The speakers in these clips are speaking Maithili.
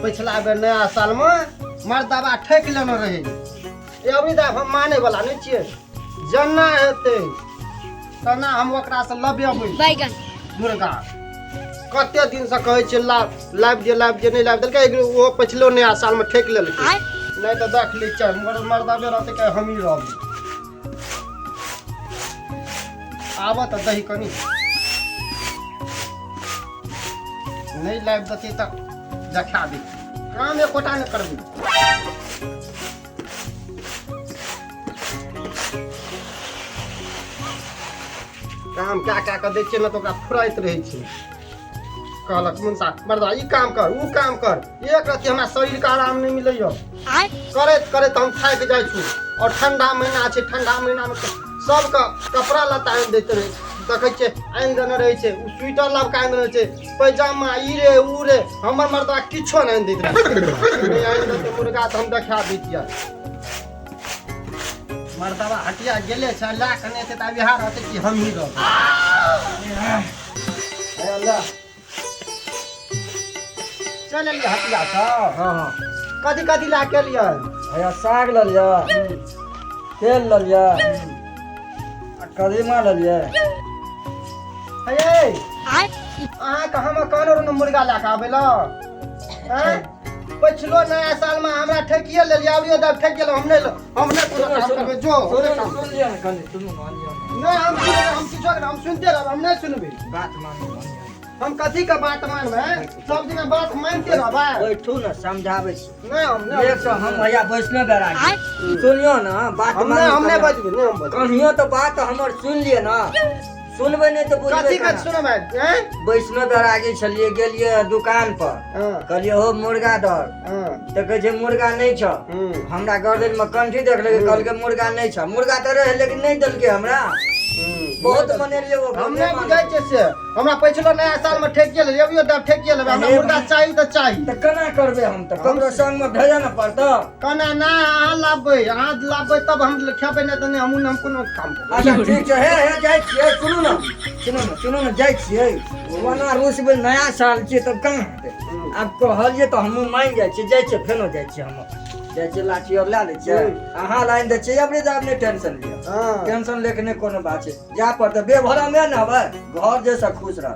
पिछला बेर नया सालमे मर्दबा ठकि लेने रहै। अबरी तऽ हम मानै वाला नहि छियै, जेना हेतै तेना हम ओकरासँ लबेबै। बैगन। मुर्गा कते दिनसँ कहै छियै लाब लाबि दिअ, लाबि दिअ, नहि लाबि देलकै। एक ओहो पछिलो नया सालमे ठकि लेलकै। आँय। नहि तऽ देख लै छियै, मर्दबे रहतै कि हमही रहबै। आबऽ तऽ दही कनि, नहि लाबि देतै तऽ देखा दै, काम एकोटा नहि करबै। काम कए कए कऽ दै छियै ने तऽ ओकरा फुराइत रहै छै। कहलक मुनसा मर्दा ई काम कर, ओ काम कर, एक रत्ती हमरा शरीरके आराम नहि मिलैए। आँय। करैत करैत हम थाकि जाइ छी। आओर ठंडा महीना छै, ठंडा महीनामे सबके कपड़ा लत्ता आनि दैत रहै, देखै छियै आनि देने रहै छै, ओ स्वेटर लबका आनि देने छै, पैजामा ई रे ऊ रे, हमर मर्दा किछो नहि आनि दैत रहै। नहि आनि देतै मुर्गा तऽ हम देखा दैतियै। मर्दबा हटिया गेले छै, लए कऽ नहि एतै तऽ आब इएह रहतै कि हमही रहबै। हे अल्लाह, चलि एलियै हटिया सँ? हाँ हाँ। कथी कथी लए के एलियै? भैया, साग लऽ लिअ, तेल लऽ लिअ आ कदीमा लऽ लिअ। हे यै, आँय। अहाँके हम कहने रहौं ने मुर्गा लए कऽ आबै लए, आँय? पछिलो नया सालमे हमरा ठकिए लेलियै, अबरियो दाब ठकि गेलहुँ। हम नहि हम नहि कोनो काम करबै, जो हम सुनू नहि ने, काम सुन लिअ ने कनि, सुनू ने, मानियौ ने। नहि, हम सुनबै, हम किछो नहि, हम सुनिते रहब, हम नहि सुनबै। बात मानू, मानियौ। हम कथी के बात मानबै? सब दिना बात मानिते रहबै? बैठू ने, समझाबै छी। नहि, हम नहि। एक सौ हम भैया वैष्णव बैरागी, सुनियो ने बात। हम नहि, हम नहि बजबै, नहि हम बजबै। कहियो तऽ बात हमर सुन लिअ ने, सुनबै नहि तऽ बुझबै कथी के केना? सुनबै, आँय? वैष्णव बैरागी छलियै, गेलियै दुकान पर, कहलियै हो मुर्गा दर, तऽ कहै छै मुर्गा नहि छ। हमरा गर्दन मे कंठी देखलकै, कहलकै मुर्गा नहि छ। मुर्गा तऽ रहै लेकिन नहि देलकै हमरा। बहुत मनेलियै ओकरा। हम नहि बुझै छियै से, हमरा पछिलो नया साल मे ठकि गेल, अबियो तऽ ठकि गेल। हमरा हे मुर्गा भाई। चाही तऽ चाही। तऽ केना करबै हम? तऽ ककरो संग मे भेजऽ ने पड़तौ। केना ना? अहाँ लाबबै, अहाँ लाबबै तब हम खेबै, नहि तऽ नहि, हमहूँ हम कोनो काम करबै। अच्छा ठीक छै, हे हे जाइ छियै। सुनू ने, सुनू ने, सुनू ने, जाइ छियै। ओना रुसबै, नया साल छियै तब कहाँ हेतै? आब कहलियै तऽ हमहूँ मानि जाइ छियै, जाइ छियै, फेनो जाइ छियै, हम जाइ छियै, लाठी आओर लए लै छियै, अहाँ लाइन दै छियै। अबरी तऽ आब नहि टेंशन लिअ। टेंशन लेके नहि कोनो बात छै, जाय पड़तै, बेभरमे ने हेबै, घर जैसा खुश रह।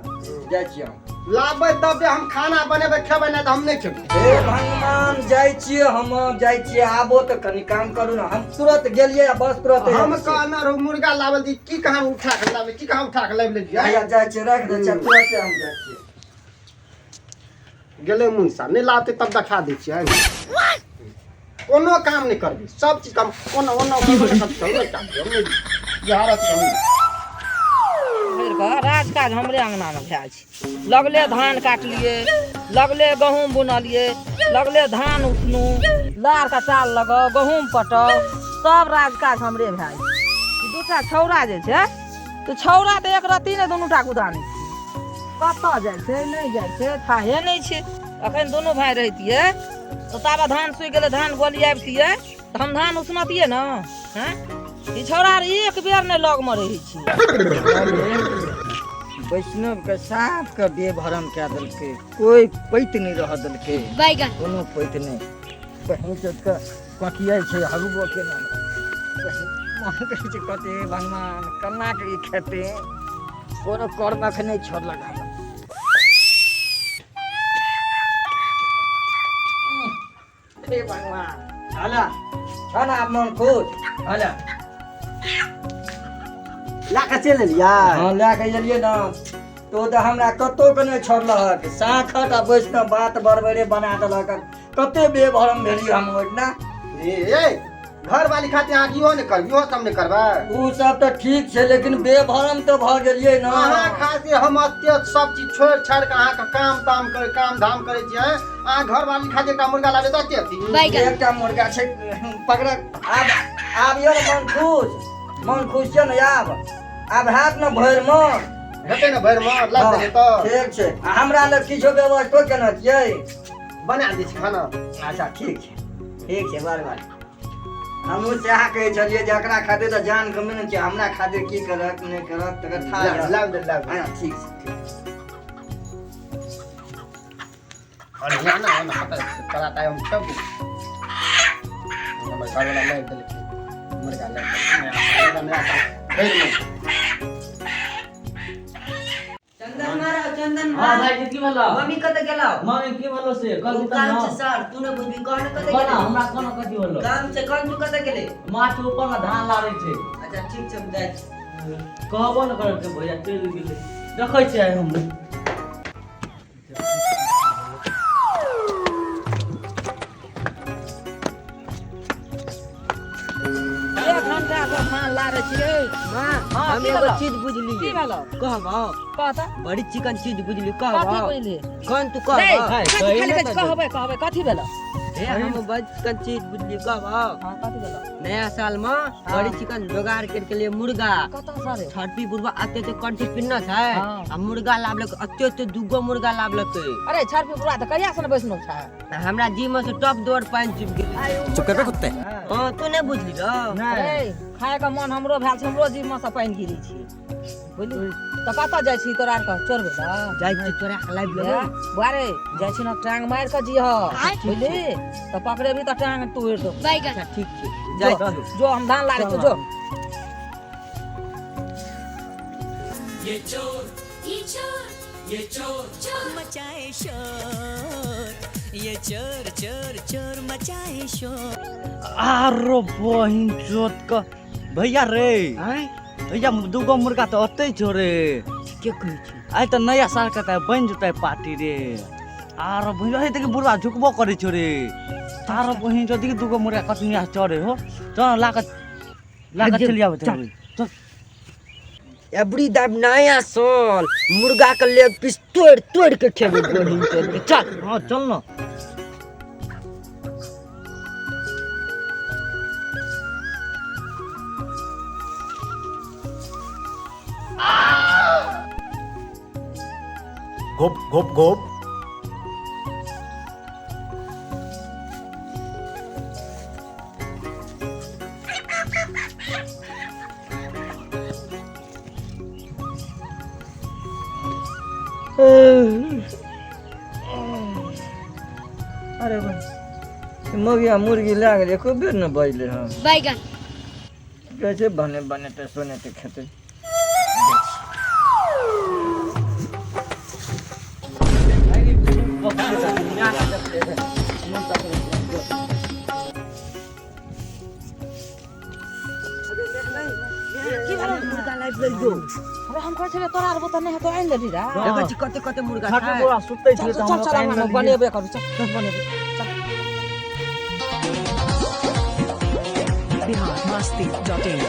जाइ छियै हम। लाबबै तब हम खाना बनेबै, खेबै, नहि तऽ हम नहि खेबै। हे भगवान, जाइ छियै, हम जाइ छियै, आबो तऽ कनि काम करू ने। हम तुरंत गेलियै आ बस तुरंत हम कहने रहू मुर्गा लाबल दी, की कहाँ उठा के लाबे, की कहाँ उठा के लाबि लेलियै? भैया, जाइ छियै, राखि दै छियै, तुरंते हम जाइ छियै। गेलै मुनसा, नहि लाबतै तब देखा दै छियै। कोनो काम नहि करबै, सब चीज काम ओना ओना ओना करबै, हम नहि काम करबै, हम नहि बिहारक हम नहि। कऽ राजकाज हमरे अङ्गनामे भए छै। लगले धान काटलियै, लगले गहूँम बुनलियै, लगले धान उसनू, लारके चाल लगाउ, गहूँम पटाउ, सब राजकाज हमरे भए छै। ई दूटा छौड़ा जे छै तऽ छौड़ा तऽ एक रत्ती नहि, दुनू टा गुदानै छै। कतऽ जाइ छै, नहि जाइ छै, थाहे नहि छै। अखन दुनू भाय रहितियै तऽ ताबे धान सुखि गेलै, धान गोली आबितियै तऽ हम धान उसनतियै ने। हँ, ई छौड़ा आर एक बेर नहि लगमे रहै छै। वैष्णवके साफके बेभरम कए देलकै, कोइ पैत नहि रह देलकै। बैगन। कोनो पैत नहि। बहिन चोतके ककियाइ छै हरुबो केना मन कहै छै, कते भगवान केना के ई खेतै? कोनो कर्मक नहि छोड़लक हमरा। हे भगवान, हला छन आब मन खुश हला। लए कऽ चलि एलियै? हाँ, लए कऽ एलियै ने तो तऽ हमरा कतहु के नहि छोड़लक। साखत आ वैष्णव बात बरबरे बना देलक, कते बेभरम भेलियै हम ओहिना। ए ए, घर वाली खातिर अहाँ इहो नहि करबै, इहो सब नहि करबै? ओ सब तऽ ठीक छै लेकिन बेभरम तऽ भऽ गेलियै ने। अहाँ खातिर हम एते सब चीज छोड़ि छाड़ि कऽ अहाँके काम ताम करे, काम धाम करै छियै, अहाँ घर वाली खातिर एकटा मुर्गा लाबै तऽ एते अथी? बैगन। एकटा मुर्गा छै पकड़। आब आब यौ मन खुश, मन खुश छै ने? आब आब हैत ने भरि मन? हेतै ने भरि मन, लाबि देबै तऽ। ठीक छै, आ हमरा लग किछो व्यवस्थो केने छियै? बना दै छी खाना। अच्छा ठीक छै, ठीक छै, बार बार हमहूँ सएह कहै छलियै जे एकरा खातिर तऽ जान कमेने छियै, हमरा खातिर की करत नहि करत तकर था यऽ। लाबि दे, लाबि दे। हँ ठीक छै, ठीक छै। बढ़िया ना ना पता तोरा ताय हम खेबो। हमर घरवाला लाबि देलकै मुर्गा, लाबि देलकै नया साल भरि मे। चंदन मारो चंदन। हां भाई, की भेलो? मम्मी कतऽ गेलौ? मम्मी की भेलो से ओ कल काम छै सर, तू ने बुझबी, कह ने कतऽ कोना गेलै? हमरा कोना कथी भेलो? काम छै, कह तू कतऽ गेलै? माछ ऊपर में धान लारै छै। अच्छा ठीक छै, हम जाइ छी। कहबो न करै छै भैया, चलि गेलै। देखै छियै हम। एक घंटा से धान लारै छियै। माँ, हाँ, हम की एगो भेलौ? चीज बुझलियै। की भेलौ? कहबौ? कह तऽ। बड़ी चिकन चीज बुझली। कथी कहबौ? बुझलियै? कौन तू रे, कहबौ? कथी खाली कहै छी, कहबै कहबै, कथी भेलौ? हे, हम बड़ी चिकन चीज बुझली, कहबौ? हाँ, कथी भेलौ? नया साल में बड़ी चिकन जोगाड़ करके लिए मुर्गा। कतऽ सरे? छड़पी बुढ़वा अते अते कंठी पिन्ना छै। हाँ। आ मुर्गा लाबलक अते अते, दूगो मुर्गा लाबलक। अरे छड़पी बुढ़वा तऽ कहिया से ने बैसनो छै? आ हमरा जी में से टप दौड़ पानि चुप गेलै। चुप कर बे कुत्ते। हाँ, तू नहीं बुझली रौ? अरे खाय के मन हमरो भेल छै, हमरो जीभ में से पानि गिरै छै, बुझली? तऽ कतऽ जाइ छी तोरा आरके चोरबै लए? जाइ छी तोरा के लाबि लेबै। बुआ रे, जाइ छी ने टांग मारि कऽ जीह, बुझली? तऽ पकड़ेबी तऽ टांग तोड़ि देबौ। अच्छा ठीक छै, जाइ जो छी। जो, हम धान लारै छी, जो। मचाए शोर ये चोर चोर चोर मचाए शोर। आरो बहिन चोत क भैया रे। आँय? भैया, दूगो मुर्गा तऽ ओतै छौ रे। के कहै छी? आइ तऽ नया साल के तऽ बनि जेतै पार्टी रे। आरो बहिन हे, देखी बुढ़वा झुकबो करै छौ रे। आरो बहिन चोत, देखी दूगो मुर्गा कतनी चढ़े हो। चल लाके लाके चलि आबै। चल। चल। एबरी दाब नया साल मुर्गा के लेग पीस तोड़ तोड़ के खेबै बहिन चोद के, चल। हाँ चल न। घोप घोप घोप। अरे भाई, मगिया मुर्गी लए गेलै, एको बेर ने बजलै हँ। बैगन कैसे बने बनेतै सोनेतै खेतै? की भेलौ? मुर्गा लाबि लेलियौ। अरे हम कहै छलियै तोरा आर बुते नहि हेतौ, आनि लेबही रे। देखै छी कते कते मुर्गा छठी छै। बुढ़वा सुतै चल छलै चल तऽ चल हम चल, आनि अंगना लेलियै। बनेबे करू, चल चल बनेबे चल। बिहार मस्ती.in।